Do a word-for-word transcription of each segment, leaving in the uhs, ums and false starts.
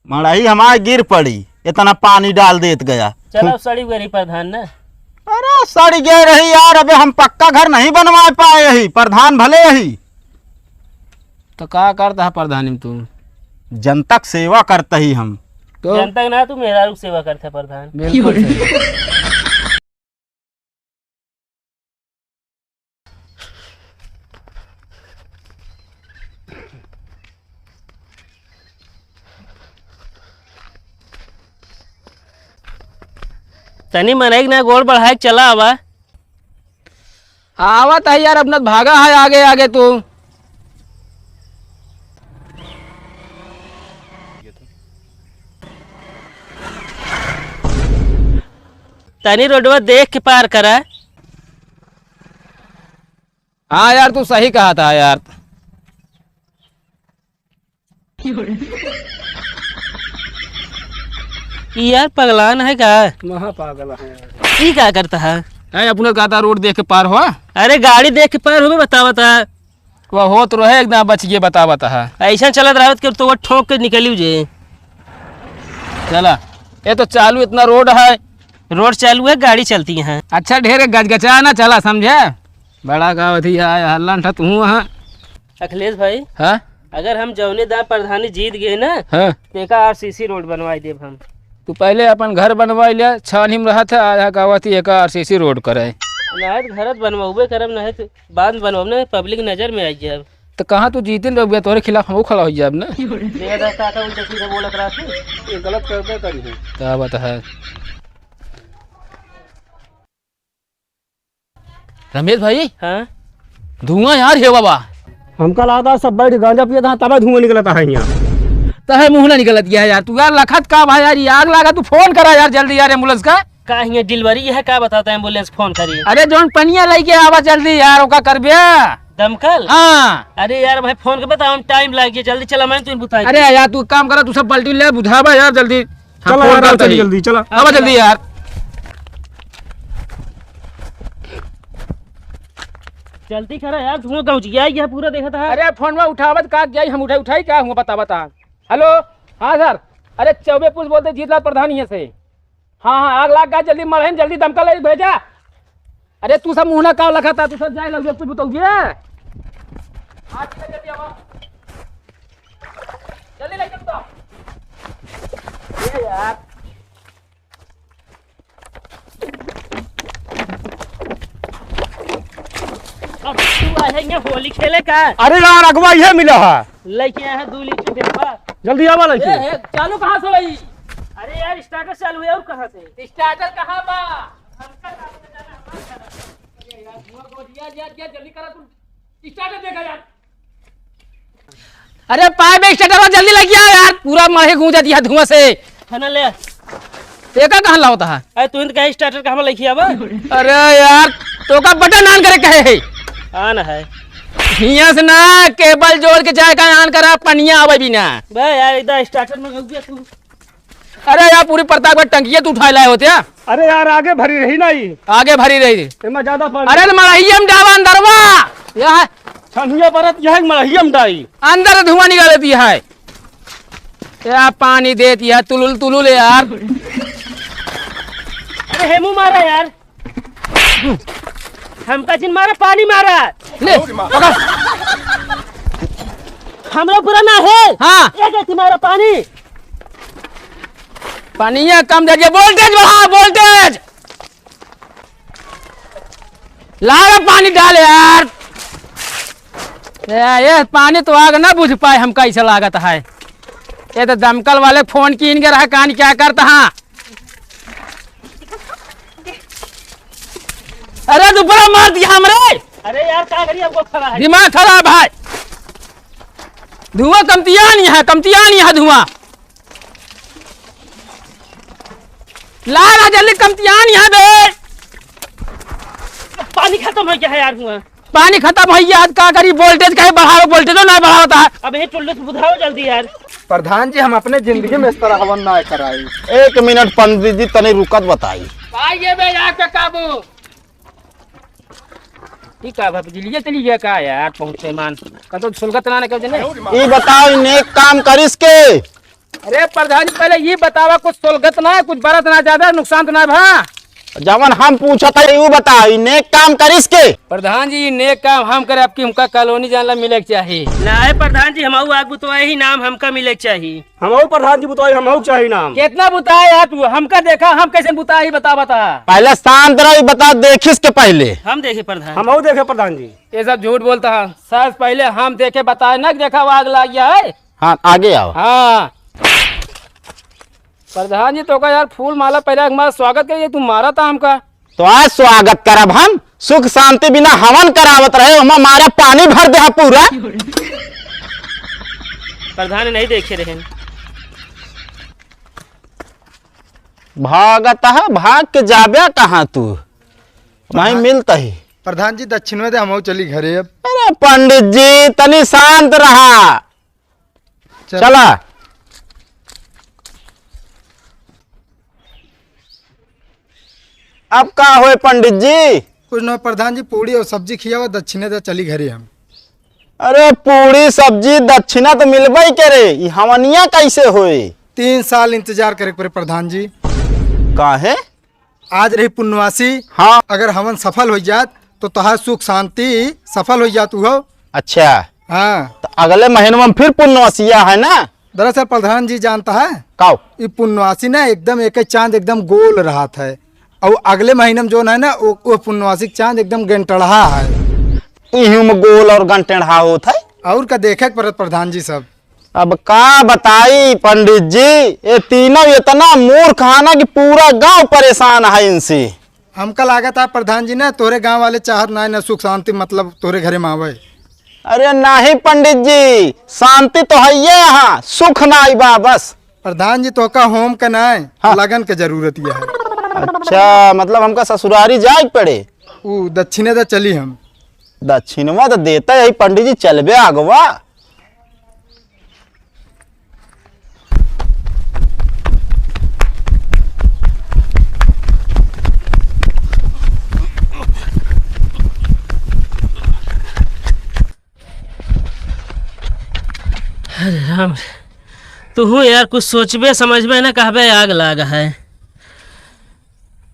मड़ई हमार गिर पड़ी, इतना पानी डाल देत गया। चलो, सड़ी गई रही प्रधान ना। अरे, सड़ी गई रही यार, अबे हम पक्का घर नहीं बनवा पाए ही, प्रधान भले ही। तो का करता है प्रधानी में तू? जनता क सेवा करता ही हम। तो जनता क ना, तू मेहरारू क सेवा करता है प्रधान। बिल्कुल सही। तनी मनई के ना गोड़ बढ़ाए के चला आवा। आवत है यार, अपना भागा है आगे आगे तू। तनी रोडवा देख के पार करा। हाँ यार, तू सही कहा था यार। ई यार पगलान है का? महा पागल है यार। ई का करता है? है अपना कहता रोड देख के पार हो। अरे गाड़ी देख के पार हो, बतावत है। वह होत रहे एकदम बच गए, बतावत है। ऐसा चलत रहत कि तो वो ठोक के निकली जे। चला, ये तो चालू इतना रोड है। रोड चालू है, गाड़ी चलती है। अच्छा, ढेर गजगचा ना चला, समझे? बड़ा का अथी है, हल्ला न ठा तू वहाँ। अखिलेश भाई, हाँ? अगर हम जौने दा प्रधानी जीत गए ना, हाँ। तो एका आरसीसी रोड बनवाई देब हम। तू पहले अपन घर बनवाई ले, छानी में रहत है, आया का अथी एका आरसीसी रोड करे। नहीं तो घर बनवाबे करब, नहीं तो बाद में बनवाब ना, पब्लिक नजर में आई जाब। तो कहाँ तू जीतिन रह गया, तोरे खिलाफ हम खड़ा हो जाब ना। देखा था काका उल्टा सीधा बोलत रहा तू। ये गलत करबे करी है। का बात है? रमेश भाई, हाँ? धुआं यार है बाबा। हमका लागत है सब बैठ गांजा पियत हैं, तबे धुआं निकलत है यहाँ। तहे मुँह ना निकलत है यार, तू यार लखत का भाई यार, ये आग लागा, तू फोन करा यार जल्दी यार एम्बुलेंस का। का हियाँ डिलीवरी है, का बताता एम्बुलेंस फोन करी? अरे जौन पनिया लेके आवा जल्दी यार, ओका करबे। दमकल? हाँ। अरे यार भाई फोन के बता, हम टाइम लाग गया, जल्दी चला, मैं तुम बुता। अरे यार तू काम करा, तू सब बाल्टी ले बुझावा यार जल्दी। हाँ, चला फोन यार, करता चल ही। जल्दी, चला। आवा जल्दी यार। जल्दी करा यार, धुआं गौज गया है पूरा, देखा था। अरे, फोन में उठावत का गया, हम उठाई, उठाई क्या हुआ, बता, बता। हेलो, हाँ सर। अरे, चौबे पुलिस बोलते, जीतलाल प्रधान यहाँ से। हाँ, हाँ, आग लाग गया, जल्दी मरहन, जल्दी दमकल ले भेजा। अरे तू सब मुँह ना काव लखा था, तू सब जाए लग कुछ बताओ जी। हाँ, ठीक है, जल्दी आओ। जल्दी लेके तो। ये यार। अब तू आए है यहाँ होली खेले का? अरे यार, अगवा ये मिला है। लेके आया है दो लीटर डेब्बा। जल्दी आवा लइके। ए, ए, चालू कहाँ से होई? अरे यार, स्टार्टर चालू है और कहाँ से? स्टार्टर कहाँ बा? हमका चालू है, जाना हमारा घर है। अरे यार, धुआं को दिया, दिया, दिया, जल्दी करा तू। स्टार्टर देखा यार। अरे पाइप स्टार्टर जल्दी लग गया यार, पूरा मड़ई गूंजा दिया धुआं से। खाना ले। एका कहाँ लावत है? अरे तू इनका स्टार्टर कहाँ लइके आवा? अरे यार, तोका बटन on करे कहे है। On है। हियां से ना, केबल जोड़ के जाए का on करा, पनिया आवे बिना। बे यार, इधर स्टार्टर में घुस गया तू। अरे यार, पूरी प्रतापगढ़ टंकिया तू उठाए लाए होते हैं। अरे यार, आगे भरी रही ना ई। आगे भरी रही। एमा ज्यादा पानी। अरे, मड़हिया में डावा अंदरवा। यहाँ। छनुआ परत यह मड़हिया में डाई। अंदर धुआं निकालती है। या पानी देती है, तुलुल तुलुल यार। अरे हेमू मारा यार। हमका जिन मारा, पानी मारा। ले, पकड़। हमरा पूरा ना है। हाँ। ये देती मारा पानी। पानिया कम दे दिया, voltage बढ़ा, voltage। ला रे पानी डाल यार। ए, ये पानी तो आग ना बुझ पाए, हमका ऐसा लागत है। ये तो दमकल वाले फोन कीन के रहा, कान क्या करता हाँ। अरे, तू बड़ा मार दिया हमरे। अरे यार, का करी, हमको खड़ा है। दिमाग खराब है। धुआं कमतिया नहीं है, कमतिया नहीं है धुआं। ला ना जल्दी, कमतियान यहाँ बे। पानी खत्म हो गया है यार हुआ। पानी खत्म हो गया, आज का करी, voltage कहे बढ़ाओ, voltage ना बढ़ावता है। अब ये टुल्लू से बुझाओ जल्दी यार। प्रधान जी, हम अपने जिंदगी में इस तरह हवन ना कराई। एक मिनट पंडित जी, तनी रुकत बताई। आइए बे, आके काबू। ठीक है, अब बिजलिए चली गया का यार, पहुँचे मान। कतो सुलगत ना निकल जने। ई बताओ, इन्हें एक काम करिस के? अरे प्रधान जी, पहले ई बतावा, कुछ सोलगत ना है, कुछ बरत ना, ज्यादा नुकसान तो ना भा? जवन हम पूछत है, ऊ बता, ई नेक काम करिस के? प्रधान जी, ई नेक काम हम करे, आपकी हमका कॉलोनी जानला मिले के चाही। ना है प्रधान जी, हमहू आग बुतवाए ही नाम हमका मिले के चाही। हमहू प्रधान जी बुतवाई, हमहू के चाही नाम। कितना बुताए यार तू, हमका देखा, हम कैसे बुताए ही बता, बता। पहले शांत रह, ई बता, देखिस के पहले। हम देखे प्रधान। हमहू देखे प्रधान जी। ये सब झूठ बोलता है सर, पहले हम देखे बताए ना, देखा वो आग लाग गया है। हाँ, आगे आओ। हाँ। प्रधान जी, तोका यार फूल माला पहले हमारा स्वागत करिए, तू मारा था हमका। तो आज स्वागत करब हम, सुख शांति बिना हवन करावत रहे, ओमा मारा पानी भर दे पूरा। प्रधान नहीं देखे रहे। भागत है, भाग के जाबे कहाँ तू? वहीं प्रधान मिलता ही। प्रधान जी, दक्षिण में दे, हम चली घरे अब। अरे पंडित जी, तनी शांत रहा। चल। चला। अब का होए पंडित जी? कुछ ना प्रधान जी, पूड़ी और सब्जी खियावा, दक्षिणे दे चली घरे हम। अरे पूड़ी सब्जी दक्षिणा तो मिलबे करे, ई हवनिया कैसे होए? तीन साल इंतजार करे के पड़े प्रधान जी। काहे? आज रही पुण्यवासी। हाँ। अगर हवन सफल हो जात तो तोहार सुख शांति सफल हो जात हो। अच्छा। हाँ। तो अगले महीने में फिर पुण्यवासिया है ना? दरअसल प्रधान जी जानता है? काओ? ये पुण्यवासी ना एकदम एक चांद एकदम गोल रहत है, और अगले महीने में जो है ना वो, वो पुण्यवासी के चांद एकदम गंटड़हा है। इहू में गोल और गंटेड़हा होत है। और का देखे के पड़त प्रधान जी सब। अब का बताई पंडित जी, ये तीनों इतना मूर्ख है ना कि पूरा गांव परेशान है इनसे। हमका लागत है प्रधान जी ना तोरे गांव वाले चाहत ना है ना सुख शांति मतलब तोरे घरे में आवे। अरे नहीं पंडित जी, शांति तो है ये यहाँ, सुख ना आई बा बस। प्रधान जी तोका होम का ना है, हाँ। लगन के जरूरत ये है। अच्छा, मतलब हमका ससुरारी जाए के पड़े? ऊ दक्षिणे तो चली हम। दक्षिणवा तो देता है पंडित जी, चलबे आगवा। अरे राम, तू हूँ यार कुछ सोचबे समझबे ना, कहबे आग लाग है।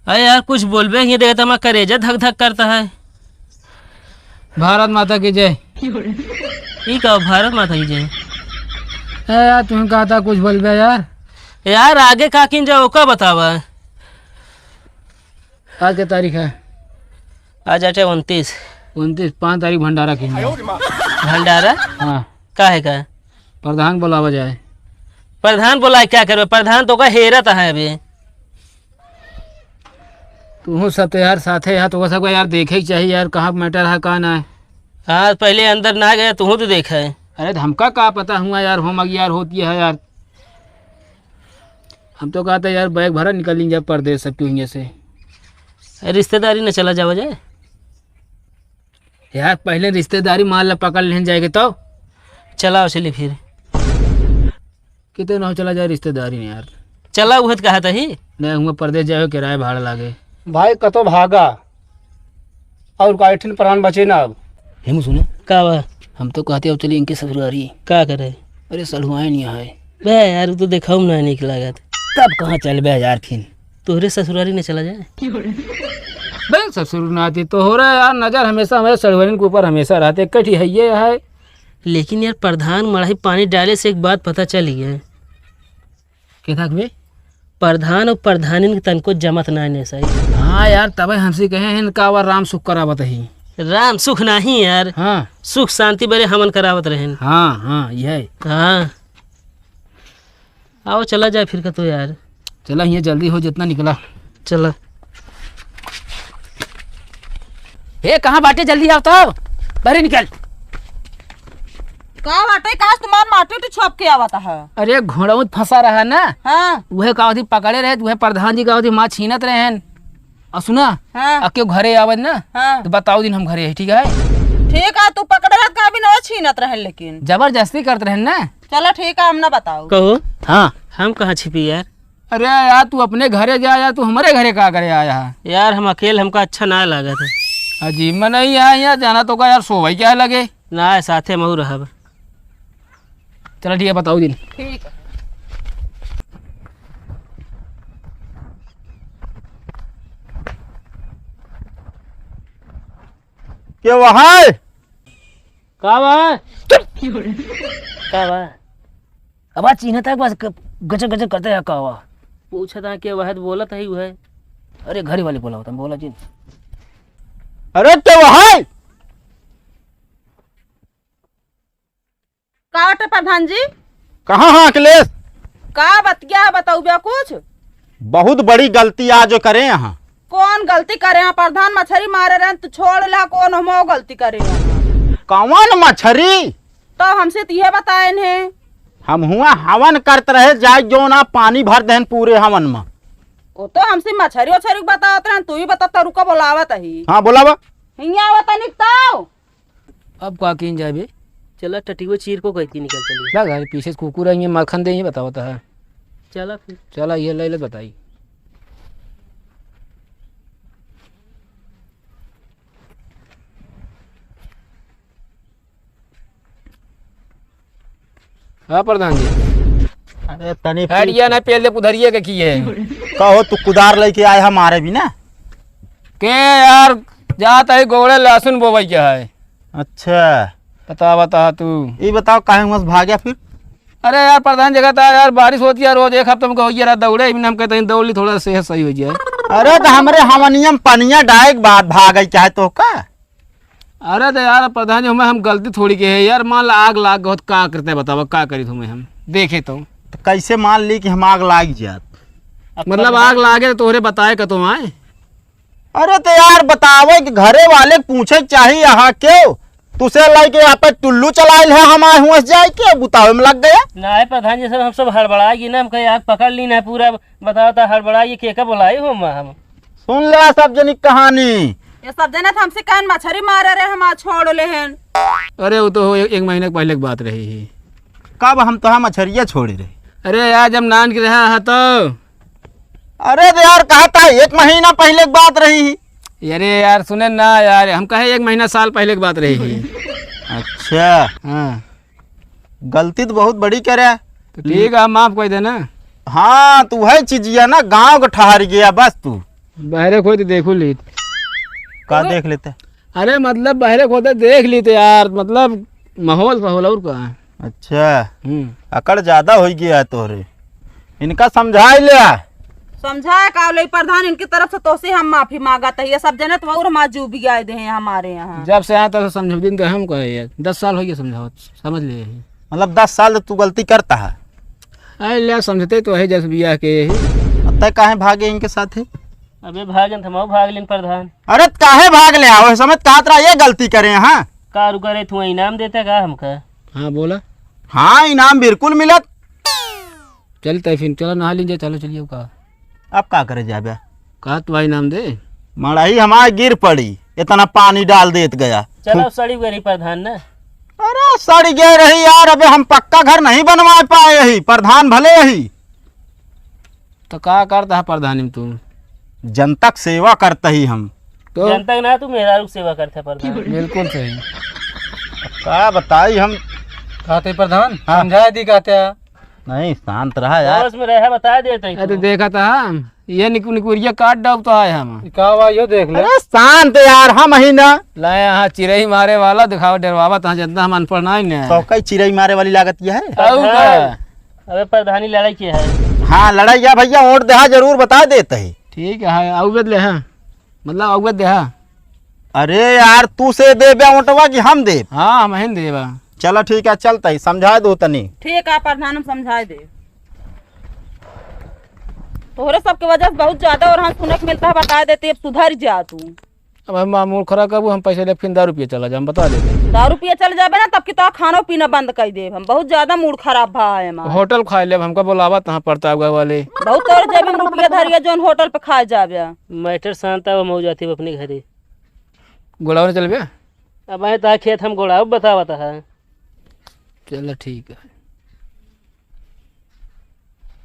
अरे यार, कुछ बोलबे ही देखे तो हमारा करेजा धक धक करता है। भारत माता की जय। ई का भारत माता की जय? ए यार, तुम कहा था कुछ बोलबे यार। यार, आगे का किन जाओ, का बतावा? आज के तारीख है? आज आटे उनतीस। उनतीस, पाँच तारीख भंडारा किन जाओ। भंडारा? हाँ। का है का? प्रधान बुलावा जाए। प्रधान बुलाए क्या करबे? प्रधान तो का हेरत है अभी। तू सब तो यार साथे है, तो सबका यार देखे के चाहिए यार, कहाँ मैटर है, कहाँ ना है। हाँ, पहले अंदर ना गए, तू तो देखा है। अरे, तो हमका का पता हुआ यार, होम अगियार होती है यार। हम तो कहते यार, बैग भरा निकल लेंगे परदेश सब क्यों हियां से। अरे, रिश्तेदारी न चला जावा जाए। यार, पहले रिश्तेदारी माल ला पकड़ लेन जाएंगे तो। चलाओ, चली फिर। किते ना हो चला जाए रिश्तेदारी में यार। चला उहत कहा तही। नहीं, हुआ परदेस जाए, किराया भाड़ा लागे। भाई, कतो भागा। और का, एक ठिन प्राण बचे ना अब। हेमू, सुनो। का बा? हम तो कहते अब चली इनके ससुरारी। का करे? अरे, सलहुआए नहीं है। बे यार, उ तो देखाऊ ना निक लागत। तब कहाँ चलबे यार फिर? तोहरे ससुरारी न चला जाए। बे ससुर नाती तोहरा यार, नजर हमेशा हमारे सलहुआइन के ऊपर हमेशा रहते, कठी है ये है। लेकिन यार, प्रधान मड़ाही पानी डाले से एक बात पता चल गया है। के था बे? प्रधान और प्रधानिन के तनको जमत ना ने सही। हाँ यार, तबे हमसे कहे हैं इनका, और राम सुख करावत ही। राम सुख नहीं यार। हाँ। सुख शांति बरे हमन करावत रहेन। हाँ, हाँ, यही। हाँ। आओ, चला जाए फिर कतो यार। चला, हियाँ जल्दी हो, जितना निकला। चला। हे, कहाँ बाटे? जल्दी आओ तो, बाहर निकल। का बाटे? कहाँ से तुम्हार माटी उटी छप के आवत है? अरे, घोड़ौत फंसा रहा ना। हाँ। वह का होती पकड़े रहे, वह प्रधान जी का होती माँ छीनत रहे हैं। और सुना, हाँ। अब केहू घरे आवे ना, हाँ। तो बताओ दिन हम घरे है, ठीक है? ठीक है, तू पकड़े रहत का भी ना छीनत रहे, लेकिन जबरदस्ती करत रहे ना। चलो ठीक है, हम ना बताओ। कहो। हाँ। हम कहाँ छिपी यार? अरे यार, तू अपने घरे जा यार, तू हमारे घरे का करे आया है? यार, हम अकेले, हमका अच्छा ना लागत है। अजीब मनई है यार, जाना तो का यार, सोवई क्या लगे? ना, साथे महू रहब। चला ठीक है, बताओ दिन। ठीक है। के वह है? का बा? का बा? अब आज चिन्हत है, बस ग-, गजर गजर करते हैं, का बा? पूछत है के वह है तो बोलत है, वह है। अरे, घरी वाली बोला होता, बोला जी। अरे, के वह है? का बाटे प्रधान जी? कहाँ हाँ अखिलेश? का बतिया है, बतौबे कुछ? बहुत बड़ी गलती आज करे यहाँ। कौन गलती करे हैं प्रधान? मछरी मारे रहे तो छोड़ ला, कौन हम गलती करे हैं? कौन मछरी? तो हमसे तो ये बताए ने। हम हुआ हवन करत रहे, जाए जो ना पानी भर देहन पूरे हवन में। वो तो हमसे मछरी उछरी बतावत रहन, तू ही बता, तरू का बोलावत ही। हाँ, बोलावा। हियाँ आवत निकताओ। अब का कीन जाए बे? चला, टटियो चीर को कहती निकल चली। ना घर पीछे से कुकुर आई है, मक्खन दे ही बतावत है। चला फिर। चला, ये ले ले बताई। हाँ प्रधान जी। अरे तनी हट पीछे। या ना, पेल दे उधरिए के की है। कहो तू कुदार लेके आए हमारे भी ना। के यार, जात है गोड़े लहसुन बोवई के है। अच्छा। बता, बता तू। ये बताओ काहे हुआ से भाग्या फिर? अरे यार प्रधान, जगह था यार, बारिश होती है रोज, एक हफ्ते में कहो यार दौड़े, इन्हें हम कहते हैं दौड़ ली, थोड़ा सेहत सही हो जाए। अरे तो हमरे हवनियम पनिया डाइक बात भागई चाहे तो का? अरे तो यार प्रधान जी, हमें हम गलती थोड़ी के है यार, मान ला आग लाग गई होत, का करते बतावा, का करी तुम्हें हम देखे तो। तो कैसे मान ली कि हम आग लाग जात? मतलब आग लागे तो तोहरे बताए का तो आए। अरे तो यार बतावे कि घरे वाले के पूछे के चाही, यहाँ क्यों तुसे लेके यहाँ पे टुल्लू चलाइल है, हम आए हुए से जाए के बुतावे में लग गया। ना है प्रधान जी, सब हम सब हड़बड़ा गई ना, हम कहे आग पकड़ ली ना पूरा, बताओ तो हड़बड़ा ये के का बोलाई हो हम। सुन ले सब जनी कहानी। ये सब जने तो हमसे कहन मछरी मारे रहे, हम आज छोड़ लेहन। अरे वो तो हो, एक, एक महीने के पहले की बात रही है। कब हम तो हम मछरिया छोड़े रहे? अरे यार जब नान के रहा है तो। अरे तो यार कहा था एक महीना पहले की बात रही है। अरे यार सुने ना यार, हम कहे एक महीना साल पहले की बात रही है। अच्छा। हाँ। गलती तो बहुत बड़ी करे। तो ठीक है, माफ कर देना। हाँ, तू है चीजिया ना, गाँव का ठहर गया बस तू। बहरे खोद देखू लीत। का देख लेते? अरे मतलब बहरे खोद देख लीत यार, मतलब माहौल, माहौल और का है? अच्छा। हम्म। अकड़ ज्यादा हो गया है तोहरे, इनका समझाई ले। समझाए का ले प्रधान, इनकी तरफ से तोसे हम माफी मांगत है, ये सब जने तो और हमार जू बिगाड़ दे हैं हमारे यहाँ। जब से आया तब से समझौती तो हम कहे यार, दस साल हो गए समझावत, समझ ले। मतलब दस साल तू गलती करता है? अरे ले समझते तो है जस बियाह के यही। अब तय काहे भागे इनके साथ है? अबे भागन थमाओ, भाग लेन प्रधान। अरे त काहे भाग ले आओ, समझ कहत रहा ये गलती करे हैं, हाँ? का रुका रे, तू इनाम देता का हमका? हाँ बोला। हाँ इनाम बिल्कुल मिलत। चल तय फिर, चलो नहा लीजिए, चलो चलिए का। अब का करे जाबे? का तू इनाम दे? मड़ाही हमार गिर पड़ी, इतना पानी डाल देत गया। चलो सड़ी गई प्रधान ना। अरे सड़ गए रही यार, अबे हम पक्का घर नहीं बनवा पाए ही, प्रधान भले ही। तो का करता है प्रधानी में तू? जनता क सेवा करता ही हम। तो जनता क ना, तू मेहरारू क सेवा करता है प्रधान। बिल्कुल सही। का बताई हम। कहते प्रधान, हाँ। समझाए दी कहते हैं। नहीं, शांत रहा यार। होश में रहे, बता देते हैं अरे तू। देखा था हम, ये निकु-, निकुरिया काट डालता है हम। का हुआ, यो देख ले। अरे शांत यार, हम ही ना। लाए यहाँ चिरई मारे वाला दिखावा, डरवावा तहाँ जनता हम अनपढ़ ना ही ना। तो कई चिरई मारे वाली लागत यह है? आऊ का? अबे प्रधानी लड़ाई के है। हाँ, लड़ाई है भैया, वोट देहा जरूर बता देते ही। ठीक है, हाँ, आऊ बदले, हाँ। मतलब, आऊ बदले, हाँ। अरे यार, तू से देबे वोटवा कि हम देब? हाँ, हम ही देबा। चला ठीक है, चलता ही, समझा दो तनी। ठीक है, प्रधान, हम समझा दे। तोहरे सबके वजह से बहुत ज्यादा और हम सुने के मिलता है, बता देते, अब सुधर जा तू। अब हम मूड खराब करबू, हम पैसे ले फिर दारू पिए चला जाए, हम बता देते। दारू पिए चले जाबे ना, तब की तो खानो पीना बंद कर देब हम। बहुत ज्यादा मूड खराब भा है हमार। होटल खाए लेब, हमका बोलावा तहाँ प्रतापगढ़ वाले। बहुत तोर जेब में रुपया धरिया, जौन होटल पे खाए जाबे। मैटर शांत आवा, मऊ जाती अपने घरे। गोड़ाऊ न चलबे? अब आए तहाँ खेत हम गोड़ाऊ बतावत है। चल ठीक है।